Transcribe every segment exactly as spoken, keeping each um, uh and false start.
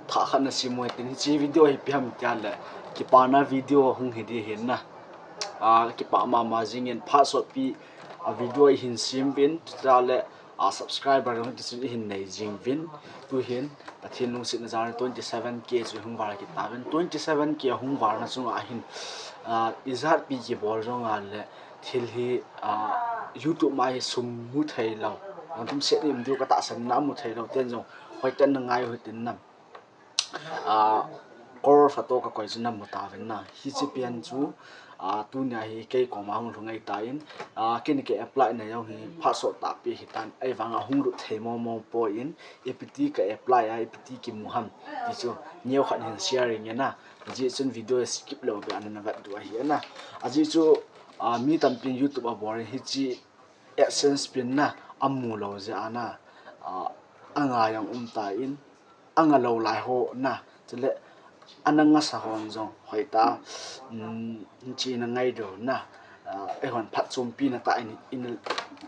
Thah khat na sim u hitin, hiche video hi ipi ham tia le, kipana video hung hi di hin na. Ah, kipah mama jing in, phat sotpi a video hi hin sim vin, tia le, ah, subscriber jong tichun i hin nei jing vin. Tu hin, Pathen lungsetna jal in twenty seven K chu hung val kit tauvin. Twenty seven K hung valna chunga hin, ah, ijat pi kibol jong a le, thil hi, ah, YouTube ma hi sum mu thei lou. Jong tum set ni um diu ka tahsan na mu thei lou. Ten jong, hoiten na ngai u hitin na. Ah, crore pha toh ka koi chu na mu tauvin na. Hiche pen chu, ah, tunia hi kei koma hung lhung ngai tan, ah, keini ka apply na jong hi phat sot tahpi hitan, ahivanga hung lut thei mong mong poi in, ipi ti ka apply a, ipi ti kimu ham ti chu, neo khat hin share inge na. Ajeh chun video skip lou beh a na vet diu ahi na. Ajeh chu, ah, mi tampin YouTube a bol in hiche AdSense pin na, amu lou jeh a na, ah, anga jong um tan, anga lou lai ho na, chule ana ngasa hon jong hoitah, um, hiche na ngai diu na, ah, eihon phatchompi na tah in, in,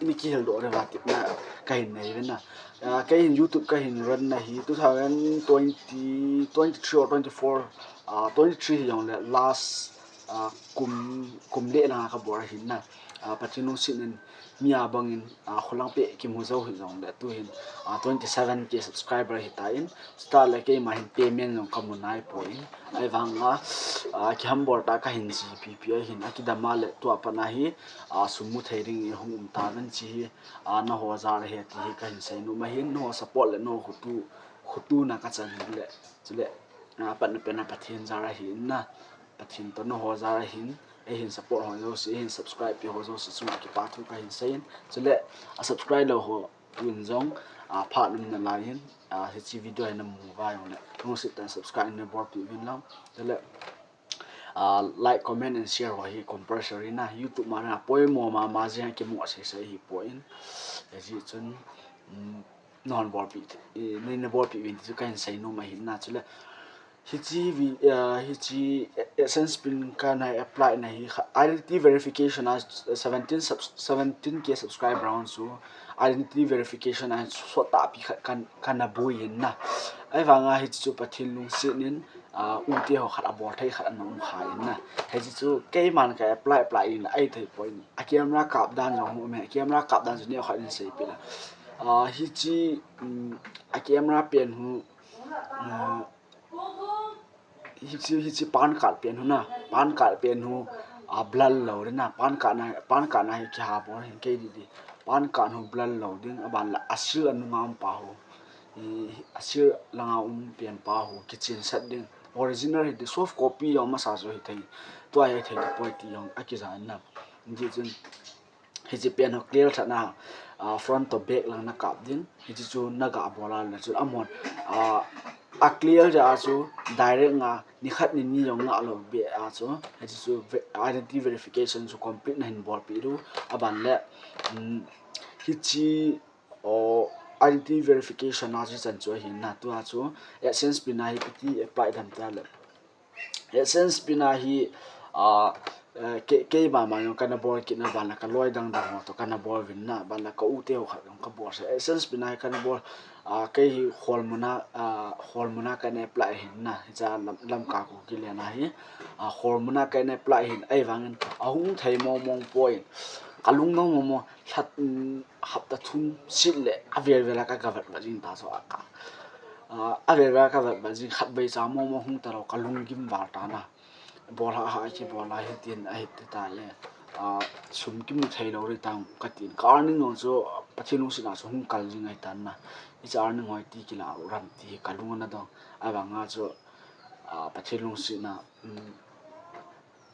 in kihil doh diu va tepna ka hin nei ve na. Ah, kei hin YouTube ka hin run na hi two thousand twenty, twenty-three or twenty-four, ah, twenty-three hi jong le last, ah, kum, kum le langa ka bol ahin na. Ah, Pathen lungset in mi a bang in, ah, kholang peh kimu jou hi jong le tu hin, ah, twenty seven K subscriber hi tan, chutah le keima hin payment jong ka mu nai poi in. Ahivanga, ah, kihambol tah ka hin ji pipi ahin, akidam a le tua pat na hi, ah, sum mu thei ding i hung um tauvin hiche hi, ah, na ho jal ahi ti hi ka hin sei nom ahin, na ho support le na ho khutu, khutuna ka chan le, chule, ah, pat na pen a Pathen jal ahin na. Pathen toh na ho jal ahin, eihin support ho jouse, eihin subscribe pi ho jouse chunga kipa thu ka hin sei in. Chule, a subscribe lou ho tun jong, ah, phat um nalai in, ah, hiche video hi na mu uva jong le, lungset tah in subscribe na bolpi uvin lang. Chule, ah, like, comment and share ho hi compulsory na, YouTube ma na poimo mama jing a kimu a sei sei hi poi in. Ajeh chun, um, na hon bolpi, eh, na, na bolpi uvin ti chu ka hin sei nom ahin na. Chule, hiche vi-, ah, hiche AdSense pin ka na apply na hi kha, identity verification a seventeen subs-, seventeen K subscriber hon chu identity verification a sot tahpi khat ka, ka na bui in na. Ahivanga hiche chu Pathen lungset in, ah, u te ho khat a bol thei khat ana um kha in na. Hiche chu keiman ka apply, apply in ahi thei poi in. A camera kap dan jong hung um e, a camera kap dan chu neo khat in sei peh le. Ah, hiche, um, a camera pen hu, ah, hiche, hiche PAN card pen hu na, PAN card pen hu, ah, blur lou ding na, PAN card na, PAN card na hi kiha bol hin kei di di. PAN card hu blur lou ding, aban le a seal anunga um pa hu. I, a seal langa um pen pa hu, kichen sat ding. Original hi di, soft copy jong masa chu hi thei. Tua hi thei tapoi ti jong akija in na. Hijeh chun, hiche pen ho clear lhah na, ah, front to back lang na kap ding. Hiche chu na ga bol a le chun amahon, ah, a clear jeh a chu direct nga nikhat nini jong nga lou beh a chu. Hiche chu ve-, identity verification chu complete na hin bolpi diu. Aban le, um, hiche, o, identity verification a chu chan chu ahin na. Tua chu AdSense pin a hi ipi ti apply dam tia le. AdSense pin a hi, ah, eh, kei, kei mama jong kana bol kit na, aban le ka loi dang dang ho toh kana bol uvin na, aban le ka u te ho khat jong ka bol se. AdSense pin a hi kana bol, ah, kei hi Kholmun a, ah, Kholmun a kana apply ahin na, hiche a Lam-, Lamka Kuki len a hi, ah, Kholmun a kana apply ahin, ahivangin ahung thei mong mong poi in, ka lung dong mong mong, lhat, um, hapta thum sit le, avel vel a ka ga vet vet jing ta chu a ka. Ah, avel vel a ka vet vet jing, khatvei cha mong mong hung ta lou, ka lunggim val ta na. Bol hah hah kibol a hitin ahi ti ta le, ah, sum kimu thei lou ri tang ka tin. Ka earning jong chu Pathen lungset na chu hung kal jing ahi tan na. Hiche earning hoi ti kila u ram ti ka lung ana dong. Ahivanga chu, ah, Pathen lungset na, um,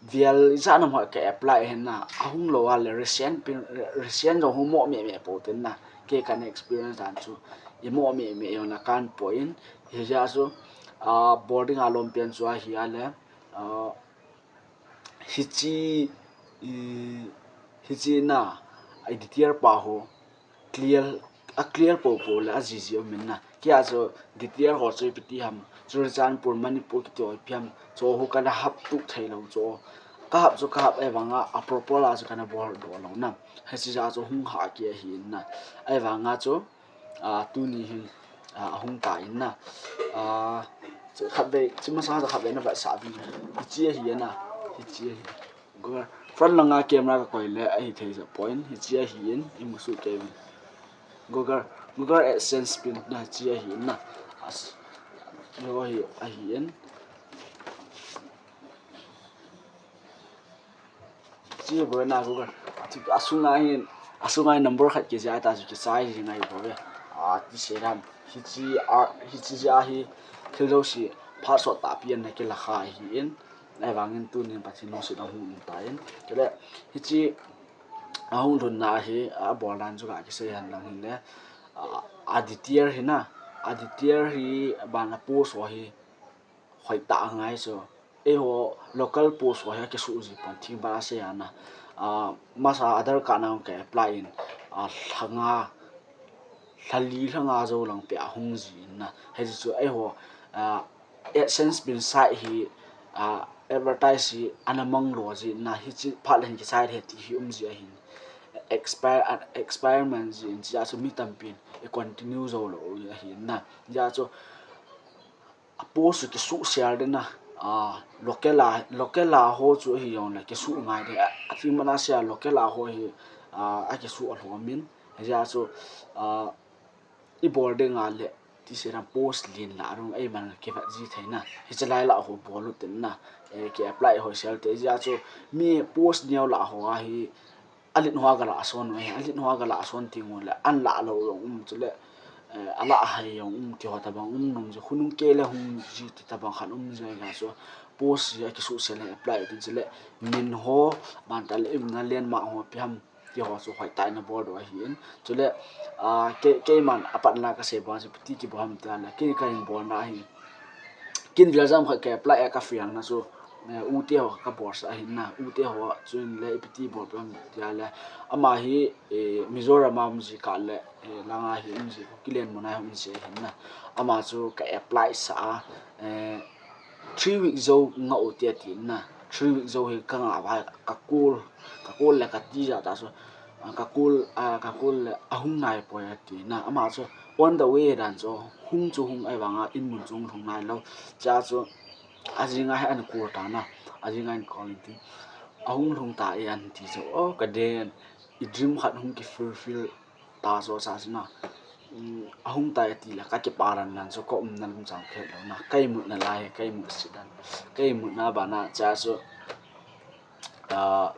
Vial ijat nam ho ka apply ahin na, ahung lou a le resign pin, resign jong hung mo meh meh pou tin na, kei kana experience dan chu, i mo meh meh jong na kan poi in, hijeh a chu, ah, boarding a lom pen chu ahi a le, ah, hiche, i, hiche na, i detail pa ho, clear, a clear popo le a jiji um in na. Kei a chu detail ho chu ipi ti ham, Churachandpur, Manipur kiti ho ipi ham, chu ho kana hap tup thei lou chu. Ka hap chu ka hap, ahivanga a proper a chu kana bol doh lou na. Hiche jeh a chu hung hah kei ahi in na. Ahivanga chu, ah, tuni hin, ah, ahung ta in na. Ah, Khatvei, chi masang a khatvei na vetsah uvin. Hichi ahi na, hichi ahi. Google, front langa camera kakoi le ahi thei jeh point, hichi ahi in, imu soh kei uvin. Google, Google AdSense pin na hichi ahi in na. As, yo hi ahi in. Chi bou na Google. Asunga hin, asunga hin number khat kijih a ta chu kichai jing ahi bou ve. A, ti sei dam. Hichi a, hichi jeh a hi thil jouse phat sot tahpi a ana kila kha ahi in. Ahivangin tunin Pathen lungset ahung um tan. Chule, hichi ahung lhunna hi, abol dan chu kakisei hen lang hile. A, a detail hi na, a detail hi bana post ho hi hoitah angai chu. Eiho local post ho hi akisuh ji pon, thing bana sei a na. A, masa Aadhaar card na ka apply in, a, lha nga, lha li lha nga jou lang peh a hung ji in na. Hiche chu eiho, a, AdSense pin site hi, a, advertise hi ana mang lou ji in na, hichi phat le hin kichai thei ti hi um ji ahin. Expire, a, expire man ji in, hijeh chun mi tampin i continue jou lou ahin na. Hijeh chun a post chu kisuh sel ding na, a, local a, local a ho chu ahi jong le kisuh ngai ding. A, athim bana sei a local a ho hi, a, akisuh alhom in. Hijeh chun, a, i bol ding a le, ti sei dam post len lah rung eiman kivet ji thei na. Hiche lai lah ho bol u tin na. E, ki apply ho sel te. Hijeh chun mi post neo lah ho a hi, alet hoa kalah son u hi, alet hoa kalah son teng u le, an lah lou jong um chule, eh, alah hai jong um ti ho tabang um nom ji, khonung kei le hung ji ti tabang khat um ji ahi chu, post hi akisuh sel le apply u tin chule, min ho, banta le iumna landmark ho ipi ham ti ho chu hoitah in abol diu ahi in. Chule, ah, kei, keiman apat na kasei bang chu ipi ti kibol ham ti le, kei kahin bol na hi. Kin vial jam khat ka apply a ka fail na chu, eh, u te ho ka bol sah ahin na, u te ho chun le ipi ti bol peh ham ti le, ama hi, eh, Mizoram a um ji kah le, eh, langa hi um ji, Kukiland mun a hi um ji ahin na, ama chu ka apply sah a, eh, three week jou ngah u te ati na, three week jou hi ka ngah uva ka call, ka call le ka ti jat a chu, ah, ka call, ah, ka call le ahung nai poi ati na, ama chu on the way dan chu hung chu hung ahivanga in mun chu hung lhung nai lou. Hijeh chun ajing a hi an call ta na, ajing a an call in tin, ahung lhung ta e an ti chu, oh, ka den, i dream khat hung ki fulfill ta chu cha chu na. Um, ahung tai ati le ka kipa ran nan chu ka umna lam chang khet lou na. Ka imut na lai, ka imut sit dan. Ka imut na bana cha chu, ah,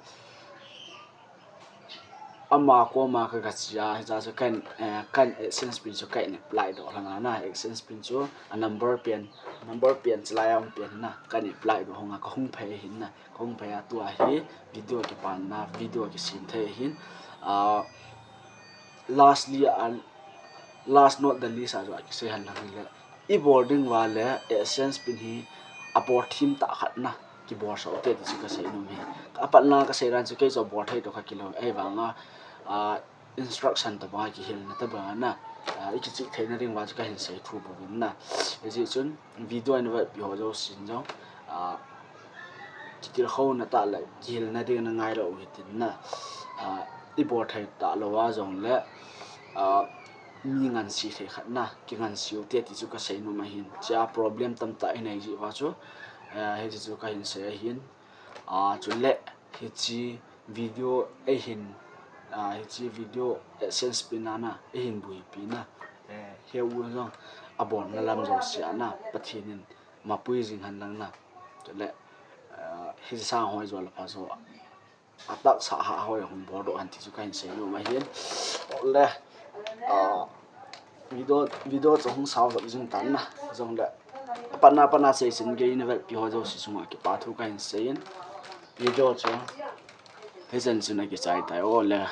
ama koma ka, ka chia, cha chu kan, eh, kan AdSense pin chu kan apply doh lhon a na. AdSense pin chu a number pen, number pen chu lai a um pen na. Kan apply doh hung a ka hung phei hin na. Ka hung phei a tua hi video kipan na, video kisem thei hin. Ah, lastly, a, last not the least a chu akisei hen lang hile, i bol ding uva le AdSense pin hi abol them tah khat na kibol sah u te ti chu kasei nom hi. Apat na kasei dan chu kei chu abol thei toh ka kilou, ahivanga, a, instruction tabang a kihilna tabang a na, a, i kichih theina ding uva chu kahin sei thu bou in na. Hijeh chun video a na vetpi ho jousen jong, a, kitilkhouna tah le kihilna ding na ngai lou u hitin na. A, i bol thei tah lou a jong le, a, mi ngansi thei khat na, kingansi u te ti chu kasei nom ahin. Chia problem tamtah i nei jeh uva chu, a, hiche chu kahin sei ahin. A, chule hiche video eihin, a, hiche video AdSense pin a na eihin buipi na, eh, he u jong abolna lam jouse a na Pathen in mapui jing hen lang na. Chule, eh, hiche sang hoi jo le pha jo, atahsa hah hoi hung bol doh hen ti chu kahin sei nom ahin. Le, ah, video, video chu hung sao jop jing tan na. Jong le, apat na, apat na seisin gei na vetpi ho jouse chunga kipa thu kahin sei in. Video chu hichan chun akichai tai o le.